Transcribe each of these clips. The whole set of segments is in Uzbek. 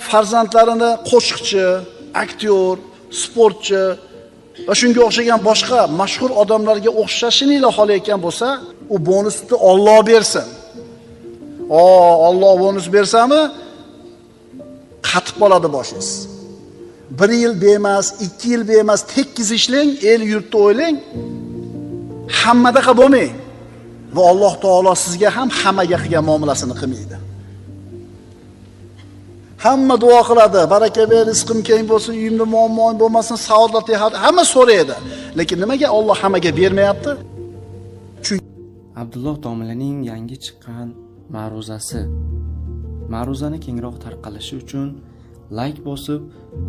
farzandlarini qo'shiqchi, aktyor, sportchi va shunga o'xshagan boshqa mashhur odamlarga o'xshashini xohlayotgan bo'lsa, u bonusni Alloh bersin. Alloh bonus bersami, qatib qoladi boshingiz. 1 yil bermas, 2 yil bermas, tekkiz ishlang, el yurtni o'ylang. Hammadaqa bo'lmang. Va Alloh taolo sizga ham hammaga qilgan muomalasini qilmaydi. Hamma duo qiladi, baraka ber, rizqim keng bo'lsin, uyimda muammoim bo'lmasin, saodatli hayot, hamma so'raydi. Lekin nimaga Alloh hammaga bermayapti? Chunki Abdulloh domlaning yangi chiqqan ma'ruzasi. Ma'ruzani kengroq tarqalishi uchun like bosib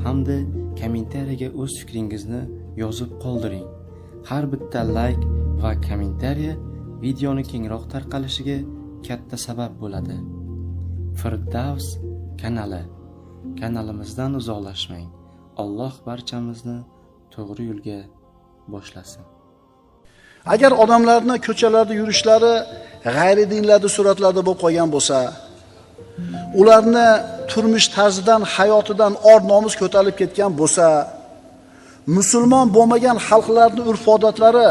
hamda kommentariyaga o'z fikringizni yozib qoldiring. Har bitta like va kommentariya videoni kengroq tarqalishiga katta sabab bo'ladi. Firdavs kanali. Kanalimizdan uzoqlashmang. Alloh barchamizni to'g'ri yo'lga boshlasin. Agar odamlarni ko'chalarda yurishlari g'ayri dinlarda suratlarda bo'lib qolgan bo'lsa, ularni turmush tarzidan, hayotidan or-nomus ko'tarilib ketgan bo'lsa, musulmon bo'lmagan xalqlarning urf-odatlari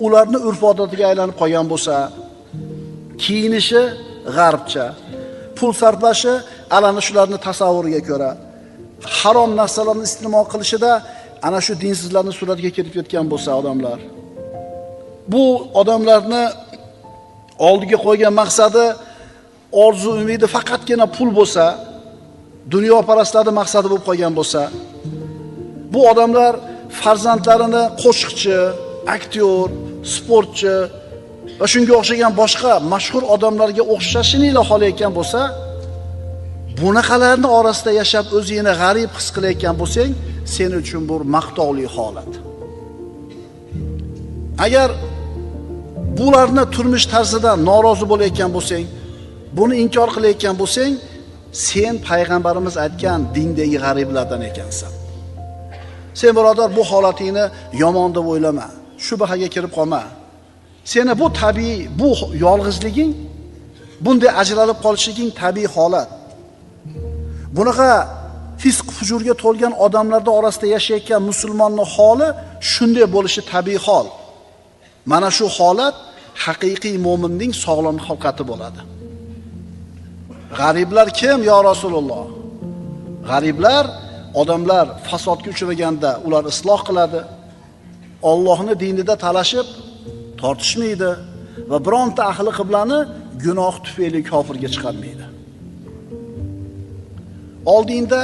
ularni urf-odatiga aylanib qolgan bo'lsa, kiyinishi g'arbcha, pul sarflashi ana shularni tasavvuriga ko'ra, harom narsalarni iste'mol qilishida ana shu dinsizlarning suratiga kirib ketgan bo'lsa odamlar, bu odamlarni oldiga qo'ygan maqsadi, orzu umidi faqatgina pul bo'lsa, dunyoparastlarning maqsadi bo'lib qolgan bo'lsa, bu odamlar farzandlarini qo'shiqchi, aktyor, sportchi va shunga o'xshagan boshqa mashhur odamlarga o'xshashini xohlayotgan bo'lsa, bunaqalarni orasida yashab o'zingni g'arib his qilayotgan bo'lsang, sen uchun bu maqtovli holat. Agar bularni turmush tarzidan norozi bo'layotgan bo'lsang, buni inkor qilayotgan bo'lsang, sen payg'ambarimiz aytgan dindagi g'ariblardan ekansan. Sen birodar bu holatingni yomon deb o'ylama, shubhaga kirib qolma. Seni bu tabiiy, bu yolg'izliging, bunday ajralib qolishliging tabiiy holat. Bunaqa fisq fujurga to'lgan odamlarda orasida yashayotgan musulmonning holi shunday bo'lishi tabiiy hol. Mana shu holat haqiqiy mo'minning sog'lom xilqati bo'ladi. G'ariblar kim yo Rasululloh? G'ariblar odamlar fasodga uchraganda ular isloh qiladi. Allohning dinida talashib tortishmaydi va bironta ahli qiblani gunoh tufayli kofirga chiqarmaydi. Oldingda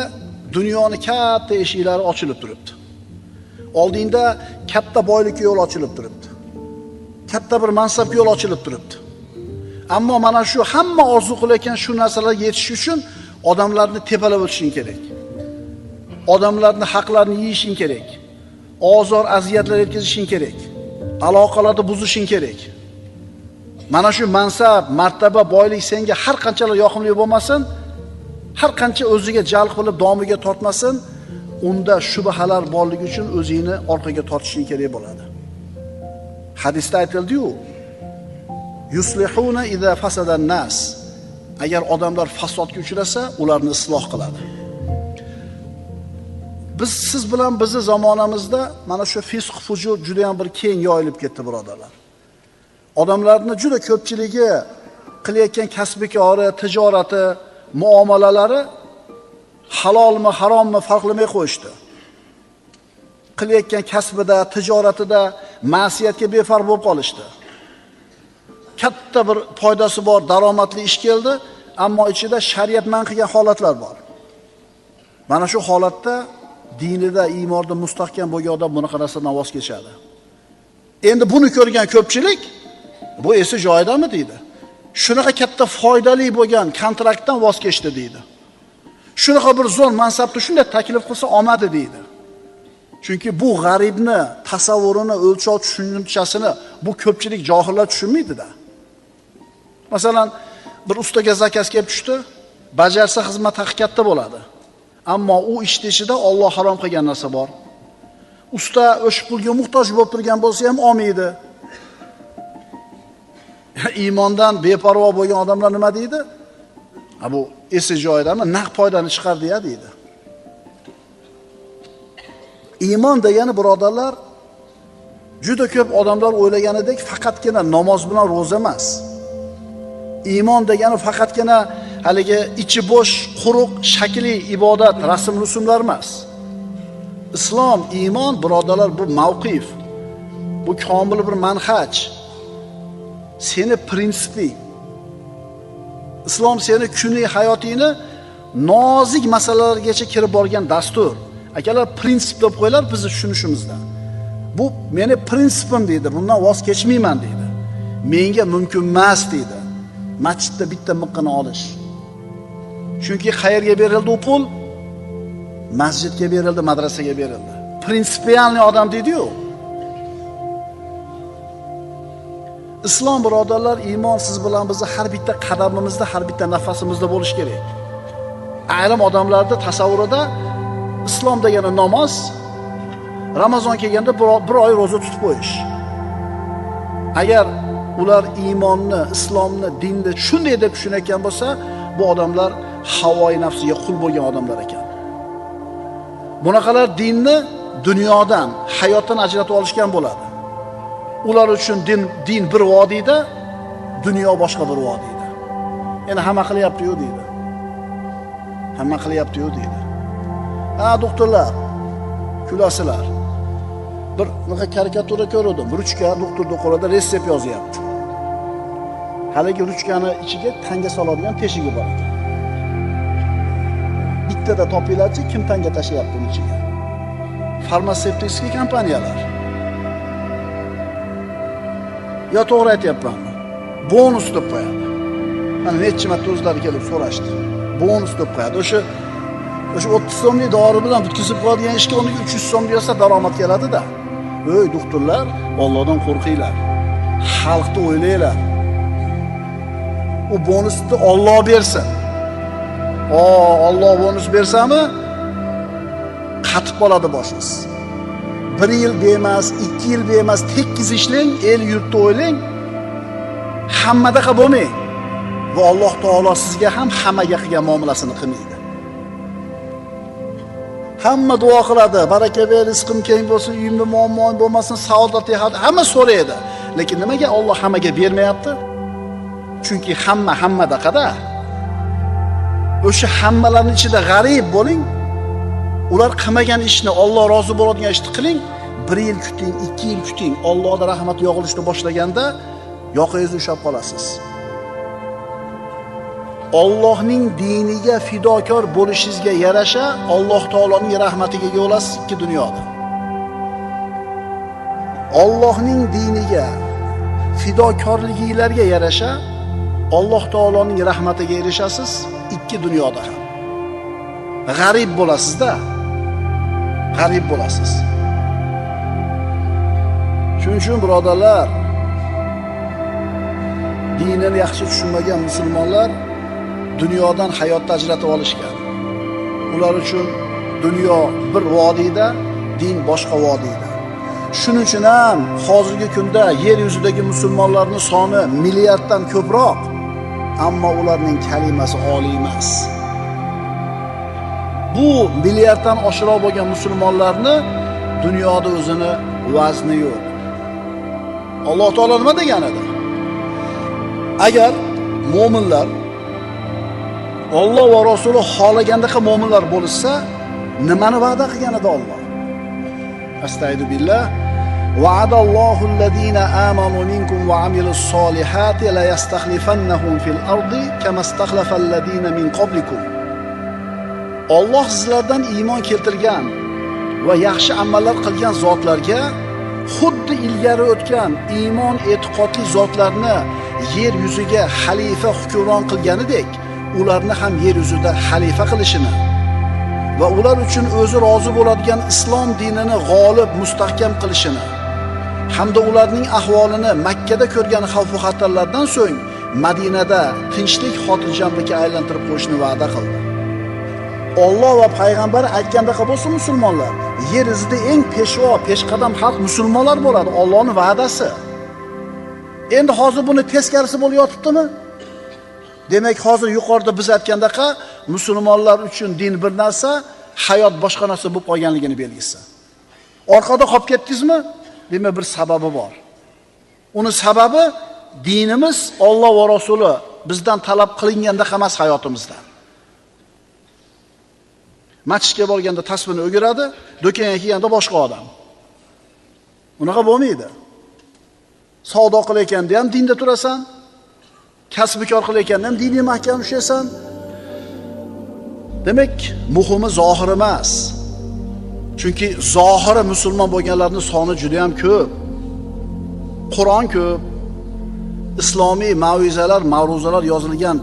dunyoni katta eshiklari ochilib turibdi. Oldingda katta boylikka yo'l ochilib turibdi. Katta bir mansabga yo'l ochilib turibdi. Ammo mana shu hamma orzu qilayotgan shu narsalarga yetish uchun odamlarni tepalab o'tishing kerak. Odamlarning haqlarini yeyishing kerak. Ozor, aziyatlar yetkazishing kerak. Aloqalarni buzishing kerak. Mana shu mansab, martaba, boylik senga har qanchalar yoqimli bo'lmasin, har qancha o'ziga jalb qilib domiga tortmasin, unda shubhalar borligi uchun o'zingni orqaga tortishing kerak bo'ladi. Hadisda aytildi-yu, yuslihuna iza fasadan nas. Agar odamlar fasodga uchrasa, ularni isloh qiladi. Biz siz bilan bizni zamonamizda mana shu fisq fujur juda ham bir keng yoyilib ketdi, birodarlar. Odamlarni juda ko'pchiligi qilayotgan kasbikori, tijorati, muomalalari halolmi, harommi farqlamay qo'yishdi. Qilayotgan kasbida, tijoratida ma'siyatga befarq bo'lib qolishdi. Katta bir foydasi bor, daromadli ish keldi, ammo ichida shariat man qilgan holatlar bor. Mana shu holatda dinida, iymonda mustahkam bo'lgan odam bunaqa narsadan voz kechadi. Endi buni ko'rgan ko'pchilik bu esi joyidami deydi. Shunaqa katta foydali bo'lgan kontraktdan voz kechdi deydi. Shunaqa bir zo'r mansabni shunday taklif qilsa olmadi deydi. Chunki bu g'aribni tasavvurini, o'lchov tushunchasini bu ko'pchilik johillar tushunmaydi-da. Masalan, bir ustaga zakaz kelib tushdi, bajarsa xizmat haqi katta bo'ladi. Ammo u ishni ichida Alloh harom qilgan narsa bor. Usta o'sha pulga muhtoj bo'lib turgan bo'lsa ham olmaydi. Iymondan beparvo bo'lgan odamlar nima deydi? Ha bu esi joyidami? Naq foydani chiqardi ya deydi. Iymon degani birodarlar, juda ko'p odamlar o'ylaganidek faqatgina namoz bilan ro'za emas. Iymon degani faqatgina haligi ichi bo'sh, quruq, shakli ibodat, rasm-rusumlar emas. Islom, iymon birodarlar bu mavqif. Bu komil bir manhaj. Seni prinsiping. Islom seni kunlik hayotingni nozik masalalargacha kirib borgan dastur. Akalar prinsip deb qo'ylar bizni tushunishimizda. Bu meni prinsipim deydi, bundan voz kechmayman deydi. Menga mumkin emas deydi. Masjidda bitta miqqini olish. Chunki qayerga berildi u pul? Masjidga berildi, madrasaga berildi. Prinsipialniy odam deydi-yu. Islom birodarlar, iymon siz bilan bizni har bitta qadamimizda, har bitta nafasimizda bo'lish kerak. Ayrim odamlarda tasavvurida islom degani namoz, Ramazon kelganda bir oy ro'za tutib qo'yish. Agar ular iymonni, islomni, dinni shunday deb tushunayotgan bo'lsa, bu odamlar havoi nafsiga qul bo'lgan odamlar ekan. Bunaqalar dinni dunyodan, hayotdan ajratib olishgan bo'ladi. Ular uchun din bir vodiyda, dunyo boshqa bir vodiyda. Endi hamma qilyapti-yu deydi. Hamma qilyapti-yu deydi. Ha, doktorlar, kulasizlar. Bir bunaqa karikatura ko'rdim. Ruchka doktorning qo'lida retsept yozyapti. Haligi ruchkani ichiga tanga soladigan teshigi bor ekan. Bittada topinglarchi, kim tanga tashlayapti uni ichiga? Farmatsevtik kompaniyalar. Yo to'g'ri aytyapmanmi? Bonus deb qo'yadi. Mana necha marta o'zlari kelib so'rashdi. Bonus deb qo'yadi. O'sha 30 so'mlik dori bilan bitkizib qo'yadigan ishga unga 300 so'm bersa daromad keladi-da. Ey doktorlar, Allohdan qo'rqinglar. Xalqni o'ylanglar. U bonusni Alloh bersin. O, Alloh bonus bersami, qatib qoladi boshingiz. 1 yil bemas, 2 yil bemas, tekkiz ishlang, el yurtni o'ylang. Hammadaqa bo'lmang. Va Alloh taolo sizga ham hammaga qilgan muomalasini qilmaydi. Hamma duo qiladi, baraka ber, rizqim keng bo'lsin, uyimda muammo bo'lmasin, saodatli hayot, hamma so'raydi. Lekin nimaga Alloh hammaga bermayapti? Chunki hamma hammadaqada. O'sha hammalarning ichida g'arib bo'ling. Ular qilmagan ishni, Alloh rozi bo'ladigan ishni qiling. 1 yil kuting, 2 yil kuting. Allohning rahmati yog'ilishni boshlaganda yoqangizni ushlab qolasiz. Allohning diniga fidokor bo'lishingizga yarasha Alloh taoloning rahmatiga ega bo'lasiz ikki dunyoda. Allohning diniga fidokorligingizga yarasha Alloh taoloning rahmatiga erishasiz ikki dunyoda ham. G'arib bo'lasiz-da. G'arib bo'lasiz. Shuning uchun birodarlar, dinini yaxshi tushunmagan musulmonlar dunyodan hayotni ajratib olishgan. Ular uchun dunyo bir vodiyda, din boshqa vodiyda. Shuning uchun ham hozirgi kunda yer yuzidagi musulmonlarning soni milliarddan ko'proq, ammo ularning kalimasi oliy emas. Bu milliarddan oshiroq bo'lgan musulmonlarni dunyoda o'zini vazni yo'q. Alloh taolo nima degan edi? Agar mo'minlar Alloh va Rasuli xohlagandaqa mo'minlar bo'lsa, nimani va'da qilgan edi Alloh? Astagfiru billah. Wa'adallohu allazina amanu minkum wa amilus solihati la yastakhlifannahum fil ardi kama istakhlafa allazina min qablikum. Alloh sizlardan iymon keltirgan va yaxshi amallar qilgan zotlarga xuddi ilgari o'tgan iymon e'tiqodli zotlarni yer yuziga xalifa hukmron qilganidek, ularni ham yer yuzida xalifa qilishini va ular uchun o'zi rozi bo'ladigan islom dinini g'olib mustahkam qilishini hamda ularning ahvolini Makkada ko'rgan xavf va xatarlardan so'ng Madinada tinchlik, xotirjamlikka aylantirib qo'yishni va'da qildi. Alloh va payg'ambar aytgandaqa bo'lsa musulmonlar, yer yuzida eng peshvo, peshqadam xalq musulmonlar bo'ladi, Allohning va'dasi. Endi hozir buni teskarisi bo'lib yotibdimi? Demak, hozir yuqorida biz aytgandaqa musulmonlar uchun din bir narsa, hayot boshqa narsa bo'lib qolganligini belgisi. Orqada qolib ketdingizmi? Demak, bir sababi bor. Uni sababi dinimiz Alloh va Rasuli bizdan talab qilinganda emas hayotimizda. Masjidga borganda tasbihni o'giradi, do'konga kelganda boshqa odam. Unaqa bo'lmaydi. Savdo qilayotganda ham dinda turasan, kasbikor qilayotganda ham dinni mahkam ushlaysan. Demak, muhimi zohir emas. Chunki zohiri musulmon bo'lganlarning soni juda ham ko'p. Qur'on ko'p. Islomiy ma'uzalar, ma'ruzalar yozilgan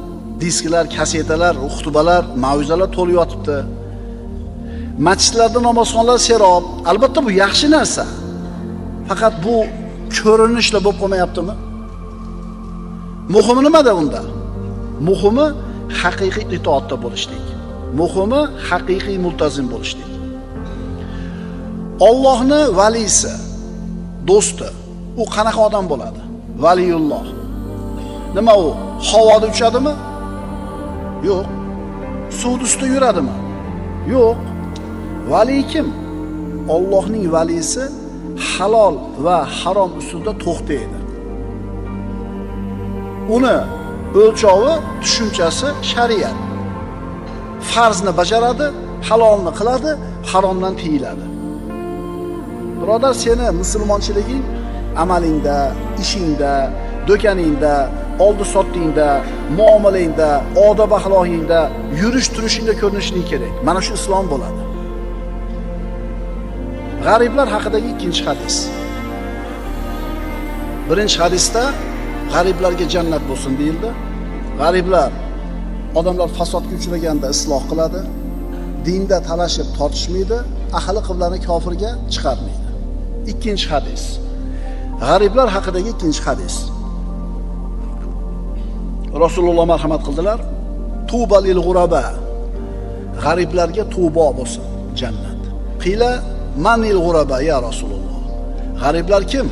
disklar, kasetalar, xutbalar, ma'uzalar to'lib yotibdi. Masjidlarda namozxonlar serob. Albatta bu yaxshi narsa. Faqat bu ko'rinishla bo'lib qolmayaptimi? Muhimi nimada unda? Muhimi haqiqiy itoatda bo'lishlik. Muhimi haqiqiy multazim bo'lishlik. Allohni valisi, do'sti, u qanaqa odam bo'ladi? Valiyulloh. Nima u? Havoda uchadimi? Yo'q. Suvni ustida yuradimi? Yo'q. Vali kim? Allohning valisi halol va harom ustida to'xtaydi. Uni o'lchovi, tushunchasi shariat. Farzni bajaradi, halolni qiladi, haromdan tiyiladi. Birodar, seni musulmonchiliging amalingda, ishingda, do'koningda, oldi-sotdingda, muomalangda, odob axloqingda, yurish turishingda ko'rinishligi kerak. Mana shu islom bo'ladi. G'ariblar haqidagi ikkinchi hadis. Birinchi hadisda g'ariblarga jannat bo'lsin deyildi. G'ariblar odamlar fasodga uchraganda isloh qiladi, dinda talashib tortishmaydi, ahli qiblani kofirga chiqarmaydi. Ikkinchi hadis. G'ariblar haqidagi ikkinchi hadis. Rasululloh marhamat qildilar. Tuba lil g'uraba. G'ariblarga tubo bo'lsin jannat. Qila manil g'uraba ya Rasululloh. G'ariblar kim?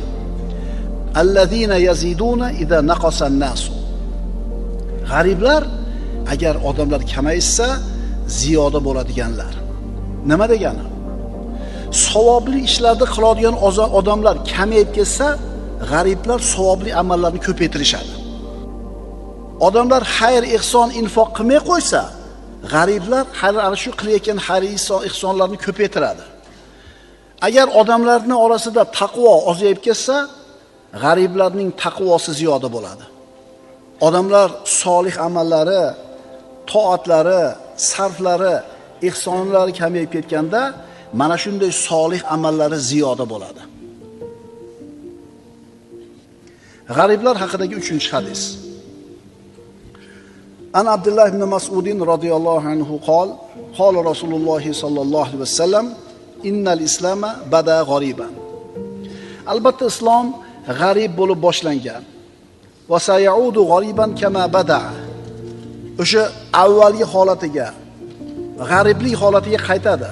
Allazina yaziduna idza naqasa an-nas. G'ariblar agar odamlar kamaysa ziyoda bo'ladiganlar. Nima degani? Savobli ishlarni qiladigan odamlar kamayib ketsa, g'ariblar savobli amallarni ko'paytirishadi. Odamlar xayr, ihson, infoq qilmay qo'ysa, g'ariblar ana shu qilayotgan xayr, ihsonlarni ko'paytiradi. Agar odamlarning orasida taqvo ozayib ketsa, g'ariblarning taqvosi ziyoda bo'ladi. Odamlar solih amallari, toatlari, sarflari, ihsonlari kamayib ketganda, mana shunday solih amallari ziyoda bo'ladi. G'ariblar haqidagi 3-hadis. An Abdullah ibn Mas'ud radhiyallohu anhu qol, qol Rasululloh sallallohu alayhi vasallam, innal islama bada g'ariban. Albatta islom g'arib bo'lib boshlangan. Va sayaudu g'ariban kama bada. O'sha avvalgi holatiga, g'ariblik holatiga qaytadi.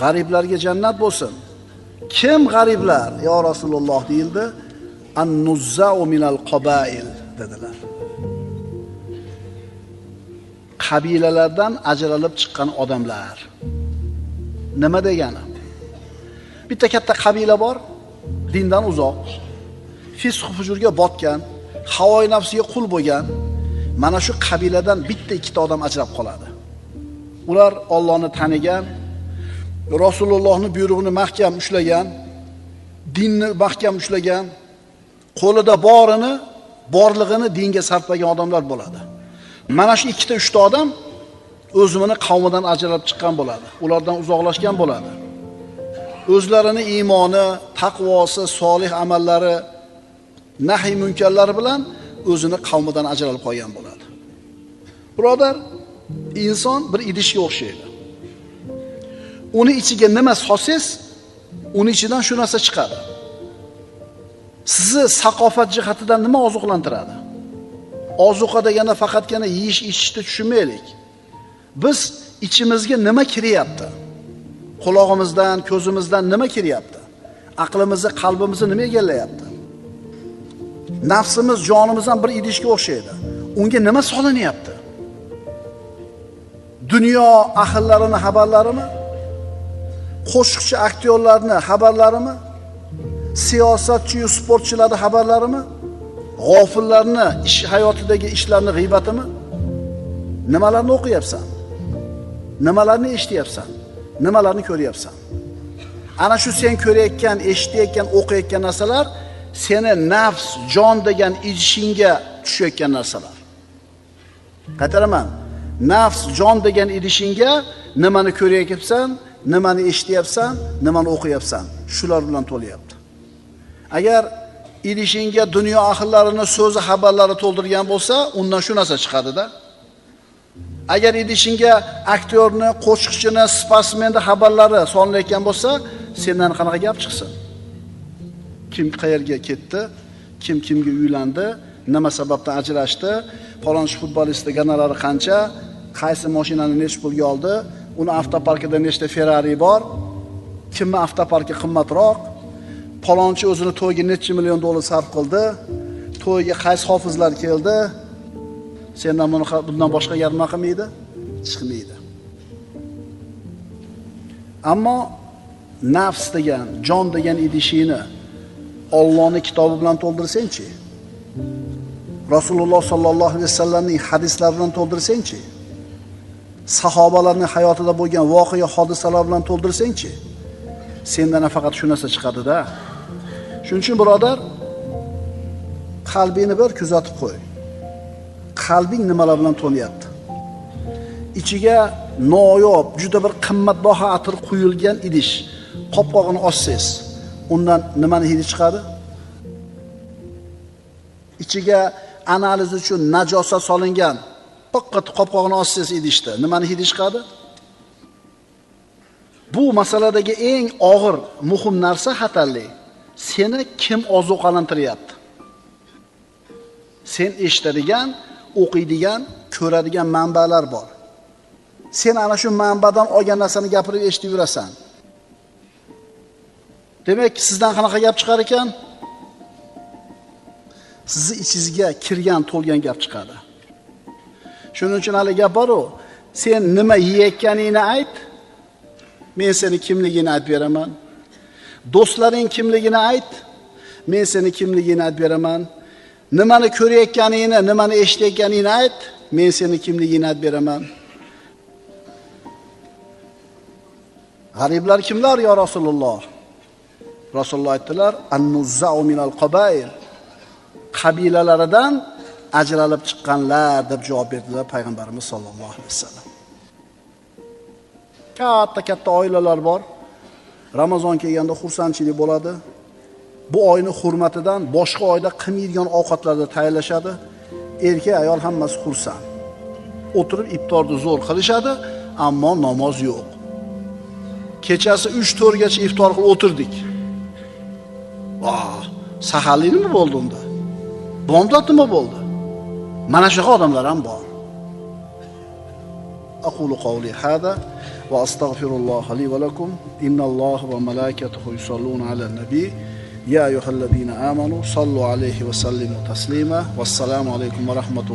G'ariblarga jannat bo'lsin. Kim g'ariblar? Ya Rasululloh deyildi. An-nuzza'u minal qabail dedilar. Qabilalardan ajralib chiqqan odamlar. Nima degani? Bitta katta qabila bor, dindan uzoq, fisq fujurga botgan, havoyi nafsiga qul bo'lgan. Mana shu qabiladan bitta ikkita odam ajrab qoladi. Ular Allohni tanigan, Rasulullohning buyrug'ini mahkam ushlagan, dinni mahkam ushlagan, qo'lida borini, borlig'ini dinga sarflagan odamlar bo'ladi. Mana shu ikkita uchta odam o'zini qavmidan ajralib chiqqan bo'ladi. Ulardan uzoqlashgan bo'ladi. O'zlarini iymoni, taqvosi, solih amallari, nahiy munkarlari bilan o'zini qavmidan ajralib qolgan bo'ladi. Birodar, inson bir idishga o'xshaydi. Uni ichiga nima solsangiz, uni ichidan shu narsa chiqadi. Sizni saqofat jihatidan nima oziqlantiradi? Ozuqa deganda faqatgina yeyish ichishni tushunmaylik. Biz ichimizga nima kiryapti? Qulog'imizdan, ko'zimizdan nima kiryapti? Aqlimizni, qalbimizni nima egallayapti? Nafsimiz, jonimiz ham bir idishga o'xshaydi. Unga nima solinyapti? Dunyo ahllarini xabarlarimi? Qo'shiqchi aktyorlarni xabarlarimi? Siyosatchi va sportchilarning xabarlarimi? G'ofillarni ish hayotidagi ishlarni g'iybatimi? Nimalarni o'qiyapsan? Nimalarni eshityapsan? Nimalarni ko'ryapsan? Ana shu sen ko'rayotgan, eshitayotgan, o'qiyotgan narsalar seni nafs, jon degan idishingga tushayotgan narsalar. Qaytaraman. Nafs, jon degan idishingga nimani ko'ryapsan, nimani eshityapsan, nimani o'qiyapsan, shular bilan to'lyapti. Agar idishingga dunyo ahllarini so'zi, xabarlari to'ldirgan bo'lsa, undan shu narsa chiqadi-da. Agar idishingga aktyorni, qo'shiqchini, sportsmenni xabarlari solinayotgan bo'lsa, sendan qanaqa gap chiqsin? Kim qayerga ketdi, kim kimga uylandi, nima sababdan ajrashdi, falonchi futbolistni gonorari qancha, qaysi mashinani necha pulga oldi, uni avtoparkida nechta Ferrari bor, kimni avtoparki qimmatroq, falonchi o'zini to'yiga necha million dollar sarf qildi, to'yiga qaysi hofizlar keldi, sendan bundan boshqa gap nima qilmaydi? Chiqmaydi. Ammo nafs degan, jon degan idishini Allohning kitobi bilan to'ldirsang-chi? Rasululloh sallallohu alayhi vasallamning hadislari bilan to'ldirsang-chi? Sahobalarning hayotida bo'lgan voqea, hodisalar bilan to'ldirsang-chi? Sendan faqat shu narsa chiqadi-da. Shuning uchun birodar, qalbingni bir kuzatib qo'y. Qalbing nimalar bilan to'lyapti? Ichiga noyob, juda bir qimmatbaho atir quyilgan idish, qopqog'ini ochsangiz, undan nimani hidi chiqadi? Ichiga analiz uchun najosat solingan faqat qopqog'ini ochsangiz idishda nimani hidi chiqadi? Bu masaladagi eng og'ir, muhim narsa xatarli. Seni kim ozuqalantiryapti? Sen eshitadigan, o'qiydigan, ko'radigan manbalar bor. Sen ana shu manbadan olgan narsani gapirib eshitib yurasan. Demak, sizdan qanaqa gap chiqar ekan? Sizni ichingizga kirgan, to'lgan gap chiqadi. Shuning uchun hali gap bor-u, sen nima yeyotganingni ayt, men seni kimligini aytib beraman. Do'stlaring kimligini ayt, men seni kimligini aytib beraman. Nimani ko'rayotganingni, nimani eshitayotganingni ayt, men seni kimligini aytib beraman. G'ariblar kimlar ya Rasululloh? Rasululloh aytdilar, an-nuzza'u minal qabail. Qabilalaridan ajralib chiqqanlar deb javob berdilar payg'ambarimiz sollallohu alayhi vasallam. Katta-katta oilalar bor. Ramazon kelganda xursandchilik bo'ladi. Bu oyning hurmatidan boshqa oyda qilmaydigan ovqatlarni tayyorlashadi. Erkak, ayol hammasi xursand. O'tirib iftorni zo'r qilishadi, ammo namoz yo'q. Kechasi 3-4 gacha iftor qilib o'tirdik. Voh, saharlik nima bo'ldi unda? Bomdod nima bo'ldi? Mana shunaqa odamlar ham bor. Aqulu qawli hada va astagfirulloha li va lakum. Innalloha va malaikatahu yusalluna alan nabiy. Ya ayyuhallazina amanu sallu alayhi va sallimu taslima. Vassalomu alaykum va rahmatulloh.